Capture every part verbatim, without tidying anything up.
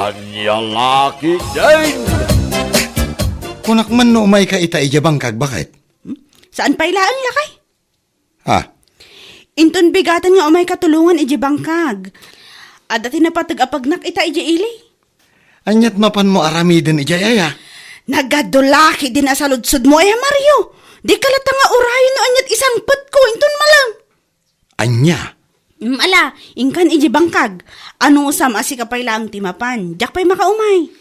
Ania la ketdin? Kunak man no umayka ita idiay bangkag, baket? Hmm? Saan pay laeng, lakay? Ha? Inton bigaten nga umayka tulongan idiay bangkag. Adda ti napateg a pagnak ita idiay ili. Ania't mapanmo aramiden idiay aya? Nagadu la ketdin a saludsodmo aya, Mario. Dika latta nga urayen no ania't isangpetko inton malem. Ania? Mm, ala, inkan idiay bangkag. Anusam a sika pay laeng ti mapan. Diak pay makaumay.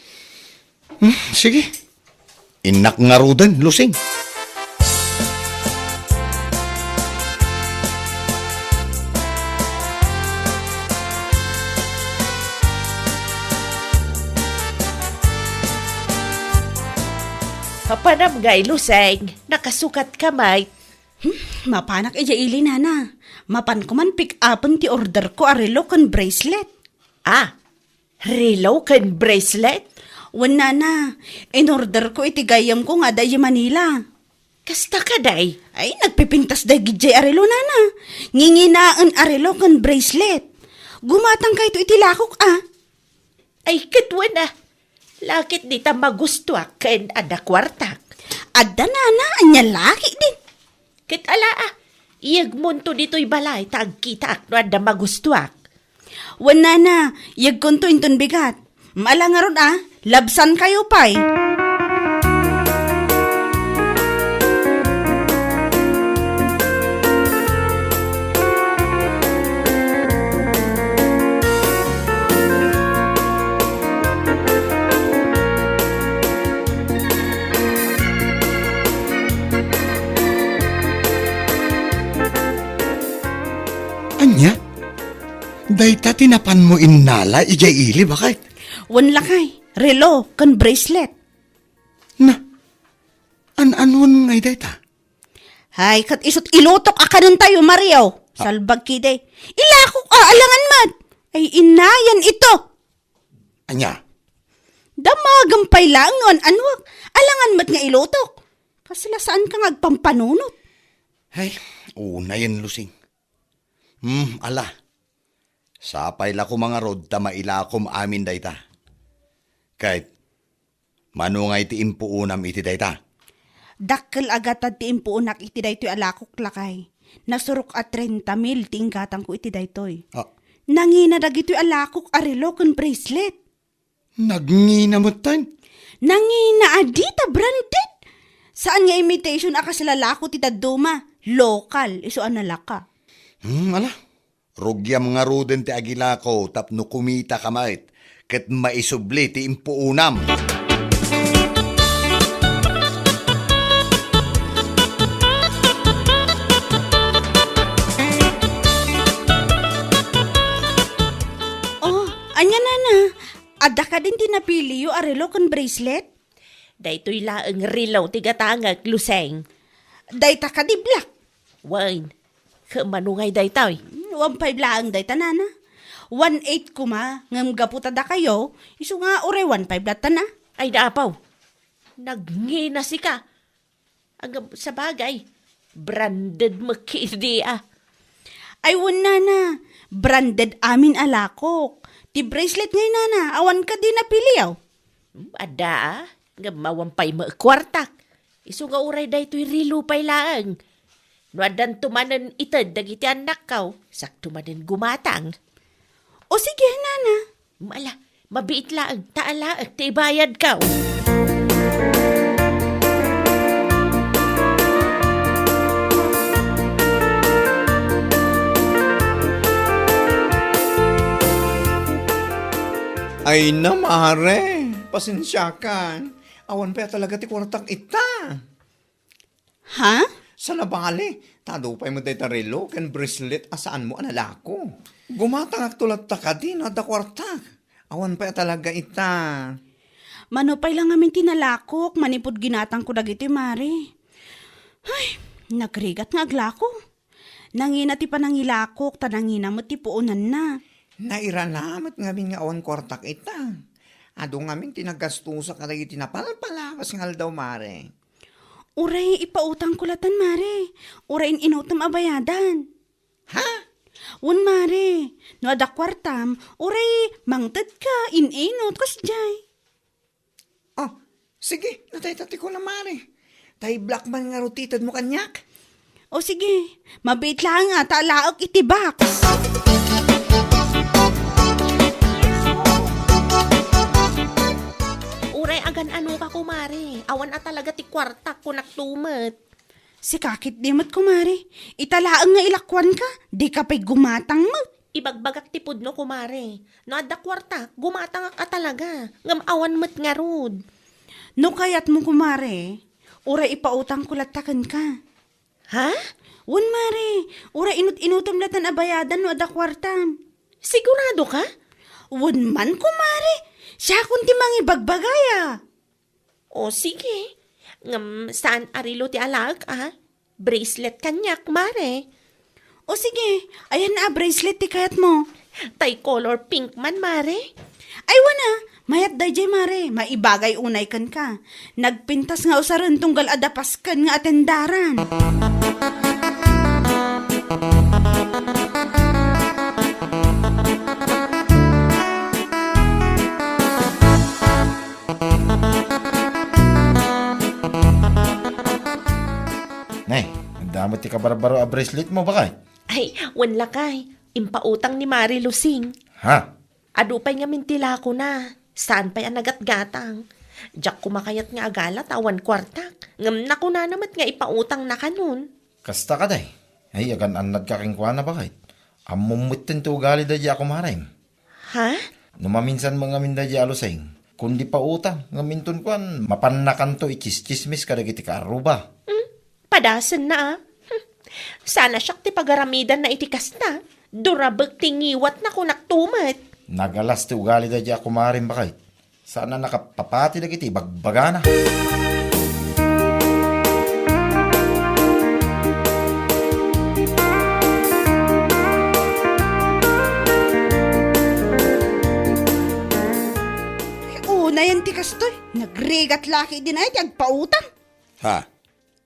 Hmm, sige. Innak ngaruden, Lusing. Mapanam ngay, Lusing, nakasukatka met. Hmm, mapanak idiay ili, nana. Mapanko man pick-upen ti orderko a relo ken bracelet. Ah, relo ken bracelet? Wen, nana, inorderko iti gayyemko nga adda idiay Manila. Kasta kadi? Ay, nagpipintas dagiti a relo, nana. Nginginaen a relo ken bracelet. Gumatangkayto iti lakok, a. Ay, ket wen a. Lakit dita magustuak ken adda kuartak. Adda, nana, ania la ketdin? Ket ala a, iyegmonto ditoy balay ta agkitaak no adda magustuak. Wen, nana, iyegkonto inton bigat. Ala ngarud a, labsankayo pay. Ania? Dayta ti napanmo innala idiay ili, baket? Wen, lakay, relo ken bracelet. Na, an-anuan ngay dayta? Hay, ket isut' ilutok a kanentayo, Mario. Ah. Salbag ketdi. Ilakok a, alangan met. Ay, innayan ito. Ania? Damagem pay laeng no an-anuak. Alangan met nga ilutok. Kasla saanka nga agpampanunot. Hay, unayen, Lusing. Hmm, ala. Sapay la koma ngarud ta mailakom amin dayta. Ket, mano ngay ti impuonam iti dayta? Dakkel a gatad ti impuonak iti daytoy a lakok, lakay. Nasurok a trenta mil ti inggatangko iti daytoy. Ah. Nangina dagitoy a lakok a relo ken bracelet. Nangina metten? Nangina a dita branded. Saan nga imitation a kasla lako ti dadduma. Lokal, isu a nalaka. Hmm, ala. Rugiam ngaruden ti agilako tapno kumitaka met, ket maisubli ti impuonam. Oh, ania, nana? Adda kadin ti napiliyo a relo ken bracelet? Daytoy laeng relo ti gatangek, Lusing. Dayta kadi black? Wen. Ket mano ngay daytoy? Hmm, one five laeng dayta, nana. One eight koma, ngem gapu ta dakayo, isu nga uray one five latta na. Ay, da, apaw. Nagngina sika. Agab-, sabagay, branded met ketdi a. Ay, wen, nana, branded amin a lakok. Ti bracelet ngay, nana, awan kadi napiliyo? Hmm, adda a, ngem awan pay met kuartak. Isu nga uray daytoy relo pay laeng. No addanto manen ited dagiti annakko, sakto manen gumatang. O sige, nana. Ala, mabiit laeng, ta alaek ti ibayadko. Ay na, mare, pasensiakan. Awan pay a talaga ti kuartak ita. Ha? Saan a bale, ta adu pay met dayta relo ken bracelet a saanmo a nalako. Gumatangakto latta kadi no adda kuartak. Awan pay a talaga ita. Mano pay la ngamin ti nalakok manipud ginatangko dagitoy, mare. Ay, nagrigat nga aglako. Nangina ti panangilakok, ta nangina met ti puonanna. Nairana met ngamin nga awan kuartak ita. Adu ngamin ti nagastosak kadagiti napalpalabas nga aldaw, mare. Uray ipautangko latan, mare. Uray in-inutem a bayadan. Ha? Wen, mare, no adda kuartam, uray mangtedka, in-inut, kasdiay. Oh, sige, natay ta ti kuna, mare. Tay black man ngarud ti itedmo kaniak. O sige, mabiit laeng a ta alaek iti box. Uray agan-anoka, kumare. Awan a talaga ti kuartak, kunak tumet. Sika ketdi met, kumare. Ita laeng nga ilakuanka, dika pay gumatang met. Ibagbagak ti pudno, kumare. No adda kuartak, gumatangak a talaga. Ngem awan met ngarud. No kayatmo, kumare, uray ipautangko latta kenka. Ha? Wen, mare, uray inut-inutem latta a bayadan no adda kuartam. Sigurado ka? Wen man, kumare, siakon ti mangibagbagaya. O, sige. Ngem saan a relo ti alaek, a? Bracelet kaniak, mare. O, sige. Ayan a bracelet ti kayatmo. Tay color pink man, mare. Ay, wen a. Mayat daydiay, mare. Maibagay unay kenka. Nagpintas nga usaren tunggal adda pasken nga atendaran. Nay, adda met ti kabarbaro a braceletmo, bakay? Ay, wen lakay. Impautang ni Mare Lusing. Ha? Adu pay ngamin ti lakona. Saan pay a nagatgatang. Diak koma kayat nga agala ta awan kuartak. Ngem nakunana met nga ipautangna kanon. Kasta kadi? Ay, agan-annadka kenkuana, bakay? Ammom metten ti ugali daydiay a kumarem. Ha? No maminsan met ngamin daydiay a Lusing, kundi pautang, ngem inton kuan, mapannakanto itsistsismis kadagiti kaarruba. Hmm? Padasenna, a. Hmm. Saan a siak ti pagaramidanna iti kasta. Durabek ti ngiwatna, kunak tumet. Nagalas ti ugali daydiay a kumarem, bakay. Saan a nakapapati dagiti ibagbagana. Ay, unayen ti kastoy. Nagrigat la ketdin ay ti agpautang. Ha?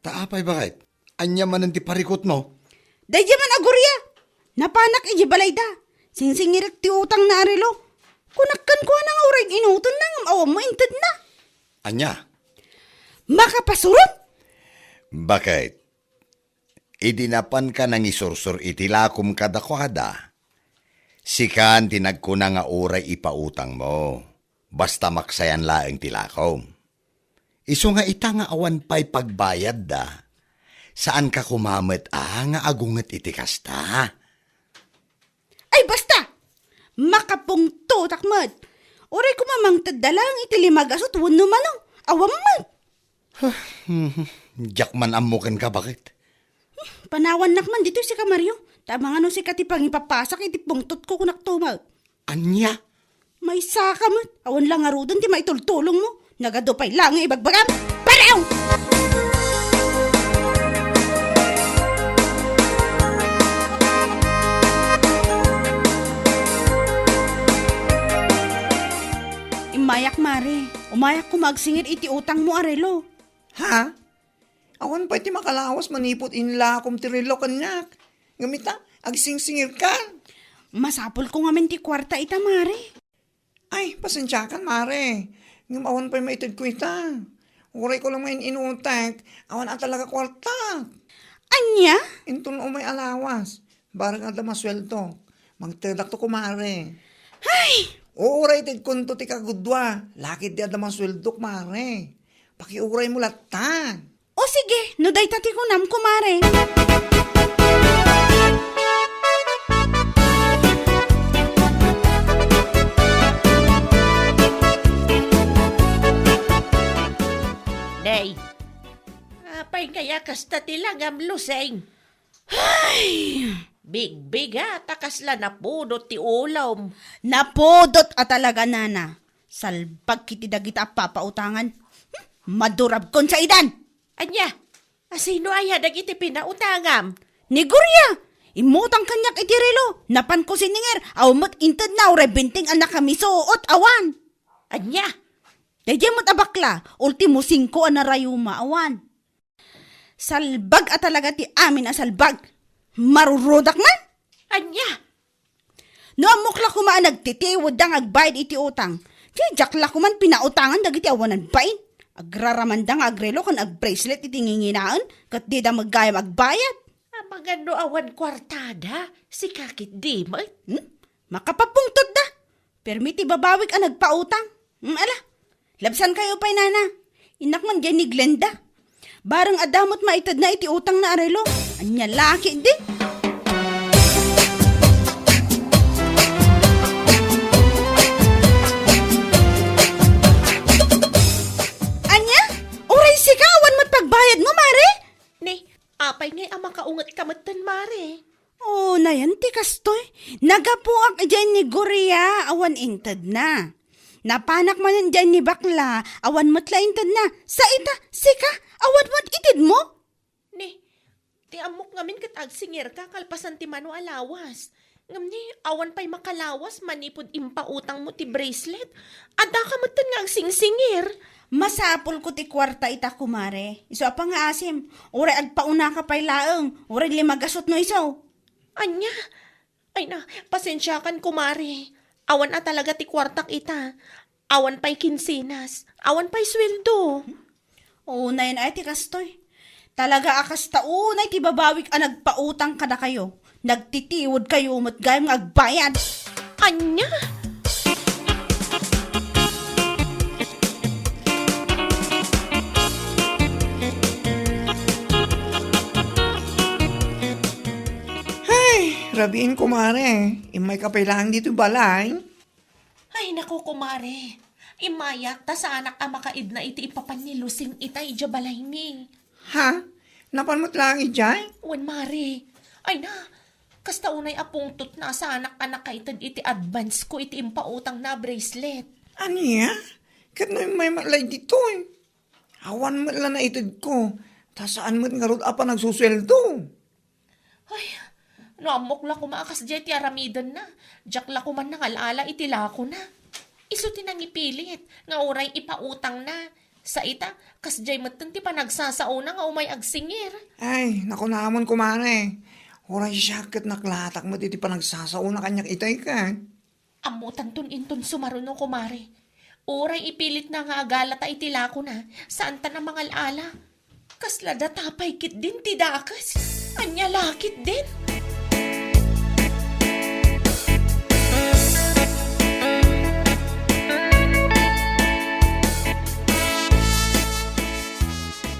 Ta apay, bakay? Ania manen ti parikutmo? Daydiay man a Guria. Napanak idiay balayda. Singsingirek ti utangna a relo. Kunak kenkuana nga uray inutenna ngem awan met intedna. Ania? Makapasurom? Bakay? Idi napanka nangisursor iti lakom kadakuada, sikan ti nagkuna nga uray ipautangmo. Basta maksayan laeng ti lakom. Isu nga ita nga awan pay pagbayadda, saanka koma met a nga agunget iti kasta. Ay, basta! Makapungtotak met. Uray koma mangtedda laeng iti lima gasut wenno malo. Awan met. Diak man ammo kenka, bakay. Panawannak man ditoy sika, Mario. Ta amangan no sika ti pangipapasak iti pungtotko, kunak tumet. Ania? Maysaka met. Awan la ngaruden ti maitultulongmo. Nagadu pay laeng nga ibagbagam. Parew! Immayak, mare. Umayak koma agsingir iti utangmo a relo. Ha? Awan pay ti makalawas manipud inlakom ti relo kaniak. Ngem ita, agsingsingirkan. Masapulko ngamin ti kuarta ita, mare. Ay, pasensiakan, mare. Ngem awan pay maitedko ita. Urayko la nga in-inutek, awan a talaga kuarta. Ania? Inton umay a lawas, bareng adda masueldok, mangtedakto, kumare. Ay! Uray itedkonto ti kagudua, laketdi adda masueldok, mare. Pakiuraymo latta. O sige, no dayta ti kunam, kumare. Nay, apay kaya kasta ti langam, Lusing? Ay! Bigbigat a kasla napudot ti ulom. Napudot a talaga, nana. Salbag iti dagita a papautangan. Hmm, madurabkon saidan! Ania? Asino aya dagiti pinautangam? Ni Gloria! Immutang kaniak iti relo. Napanko siningir. Awan met intedna uray benteng a nakamisuot. Awan! Ania? Daydiay met a bakla. Ultimo singko a narayuma. Awan. Salbag a talaga ti amin a salbag. Marurudak man? Ania? No ammok la koma a nagtitiwedda nga agbayad iti utang, diak la koman pinautangan dagiti awanan bain. Agraramanda nga agrelo ken agbracelet iti nginginaen, ket dida met gayam agbayad. Amangan no awan kuartada, sika ketdi met. Hmm? Makapapungtotda. Permi ti babawik a nagpautang. Hmm, ala, labsankayo pay, nana. Innak man diay ni Glenda. Bareng adda met maitedna iti utangna a relo. Ania la ketdi? Ania? Uray sika, awan met pagbayadmo, Mare? Ni, apay ngay a makaungetka metten, Mare? Oh, nayan ti kastoy. Nagapuak idiay ni Gloria, awan intedna. Napanak manen idiay ni Bakla, awan met la intedna. Sa ita, sika, awan met itedmo? Ni, ti ammok ngamin ket agsingirka kalpasan ti mano a lawas. Ngem ni, awan pay makalawas manipud impautangmo ti bracelet. Addaka metten nga agsingsingir. Masapulko ti kuarta ita, kumare. Isu a pangngaasim, uray agpaunaka pay laeng, uray lima gasut no isu. Ania? Ay na, pasensiakan, kumare. Awan a talaga ti kuartak ita. Awan pay kinsenas. Awan pay sueldo. Unayen ay ti kastoy. Talaga a kasta unay ti babawik a nagpautang kadakayo. Nagtitiwedkayo met gayam nga agbayad. Ania? Hay, rabiin, kumare. Immayka pay laeng ditoy balay. Ay, naku, kumare. Immayak, ta saanak a makaidna iti ipapan ni Lusing ita idiay balaymi. Ha? Napan met laeng idiay? Wen, mare. Ay na, kasta unay a pungtotna a saanak a nakaited iti advance ko iti impautangna a bracelet. Ania? Ket no immay met la ditoy? Awan met la naitedko, ta saan met ngarud a panagsusueldo. Ay, no ammok la koma a kasdiay ti aramidenna, diak la koman nangal-ala iti lakona. Isu ti nangipilit nga uray ipautangna. Sa ita, kasdiay metten ti panagsasaona nga umay agsingir. Ay, nakunamon, kumare. Uray siak ket naklatak met iti panagsasaona kaniak itay ket. Ammotanton inton sumaruno, kumare. Uray ipilitna nga agalata iti lakona, saantan a mangal-ala. Kasla data pay ketdin ti dakes. Ania la ketdin?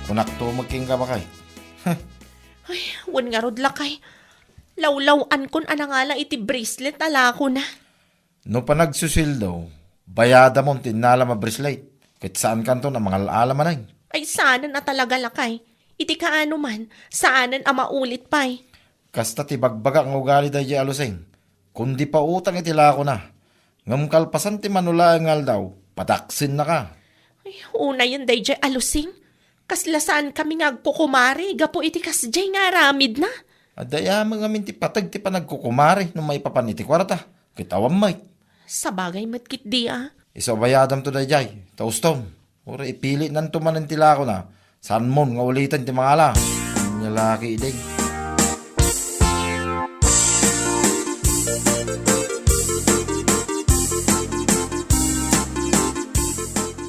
Kunakto met kenka, baket. Ay, wen ngarud, lakay. Lawlaw-ankon a nangala iti bracelet a lakona. No panagsusueldo, bayadamon ti innalam a bracelet, ket saankanton a mangal-ala manen. Ay, saanen a talaga, lakay. Iti kaano man, saanen a maulit pay. Kasta ti bagbagak nga ugali daydiay a Lusing. Kundi pautang iti lakona. Ngem kalpasan ti mano laeng nga aldaw, padaksennaka. Ay, unayen daydiay a Lusing. Kasla saankami nga agkukumare gapu iti kasdiay nga aramidna. Adda aya met ngamin ti pateg ti panagkukumare no maipapan iti kuarta. Ket awan met. Sabagay met ketdi a. Isu a bayadamto daydiay, ta uston. Uray ipilitnanto manen ti lakona, saanmon nga uliten ti mangala. Ania la ketdin?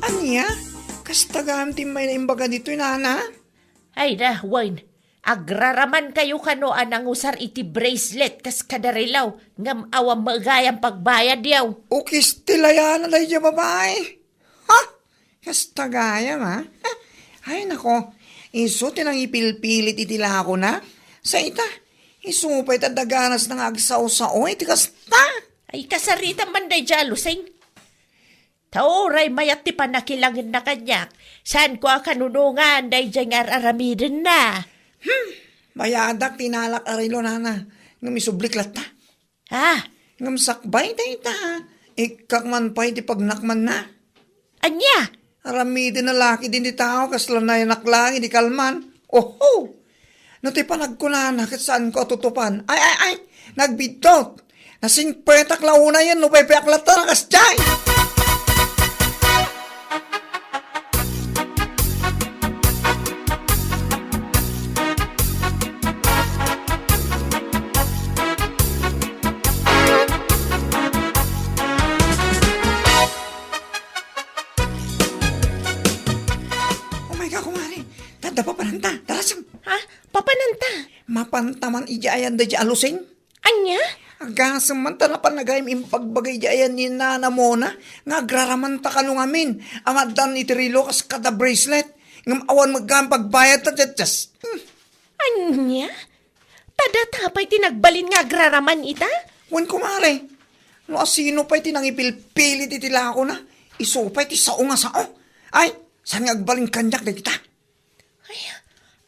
Ania? Kasta gayam ti imbaga ditoy, nana? Ay na, wen, agraramankayo kano a nangusar iti bracelet kas kadarelaw, ngem awan met gayam pagbayadyo. Ukis ti layana daydiay a babai. Ha? Kasta gayam, a? Ay, nako, isu ti nangipilpilit iti lakona. Sa ita, isu pay ta daganasna nga agsao-sao iti kasta. Ay, kasaritam man daydiay a Lusing. Ta uray mayat ti pannakilangenna kaniak, saanko a kanunongan daydiay nga ar-aramidenna. Hmm, bayadak ti inalak a relo, nana, ngem isublik latta. Ah. Ngem sakbay dayta, ikkak man pay ti pagnakmanna. Ania? Aramidenna la ketdin ti tao kasla nayanak laeng idi kalman. Oho! No ti panagkunana ket saanko a tutupan. Ay, ay, ay! Nagbiddut! Nasingpetak la unayen no paypayak latta a kasdiay! Anta man idiay ayan daydiay a lusing? Ania? Agasem man ta napan gayam imbagbaga idiay ayan ni Nana Mona nga agraramanta kano ngamin a maaddan iti relo kas kada bracelet. Ngem awan met gayam pagbayad ta, just, just. Hmm. Ania? Ta data pay ti nagbalin nga agraraman ita? Wen, kumare. No asino pay ti nangipilpilit iti lakona, isu pay ti sao nga sao. Ay, saan nga agbalin kaniak dagita? Ay,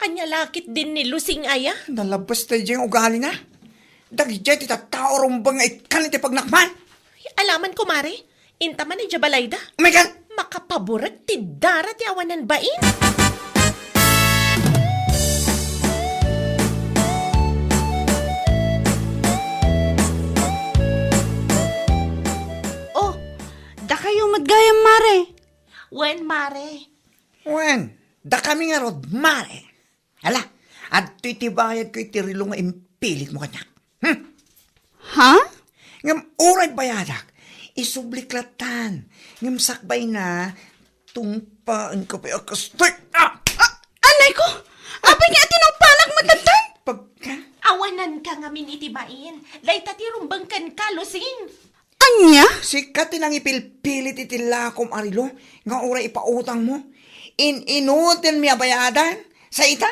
ania la ketdin ni Lusing aya? Nalabas daydiay nga ugalina. Dagiti tattao rumbeng nga ikkan iti pagnakman. Ay, alaman, kumare. Inta man idiay balayda. Umaykan! Makapaburek ti dara ti awanan bain. Oh, dakayo met gayam, mare. Wen, mare. Wen, dakami ngarud, mare. Ala, adtoy ti bayadko iti relo nga impilitmo kaniak. Hmm? Ha? Ngem uray bayadak, isublik lattan. Ngem sakbayna, tungpaenka pay a kastik. Ah! Ah! Anay ko! Apay nga tinungpanak met lattan? Pagka? Awananka ngamin iti bain. Dayta ti rumbeng kenka, Lusing. Ania? Sika ti nangipilpilit iti lakom a relo nga uray ipautangmo. In-inutenmi a bayadan. Sa ita,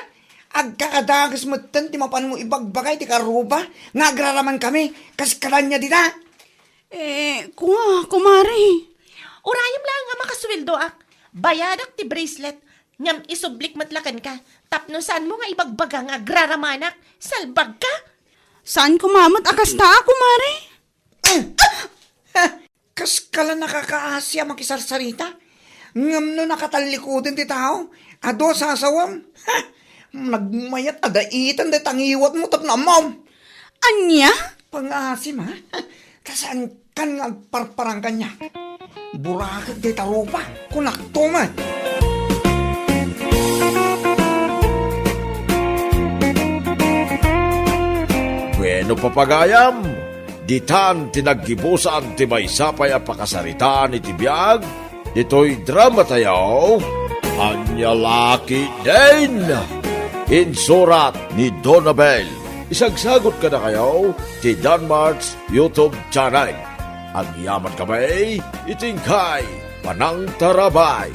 agkakadages metten ti mapanmo ibagbaga iti karuba nga agraramankami kas kadanya dita. Eh, kua, kumare. Urayem laeng a makasueldoak. Bayadak ti bracelet, ngem isublik met la kenka. Tapno saanmo nga ibagbaga nga agraramanak. Salbagka! Saan koma met a kasta, kumare? Kaskala nakakaasi a makisarsarita. Ngem no nakatallikudan ti tao, adu a sasawem. Nagmayat a daitan dayta ngiwatmo tapno ammom. Ania? Pangasim, ha? Ta saankan nga agparparang kaniak. Burakek dayta rupa, kunakto met. Bueno, papagayam, ditan ti naggibusan ti maysa pay a pakasaritaan iti biag ditoy drama tayo, Ania La Ketdin. Insurat ni Donabel. Isagsagut kadakayo ti Danmart's YouTube channel. Agyaman kami iti inkay panangtarabay.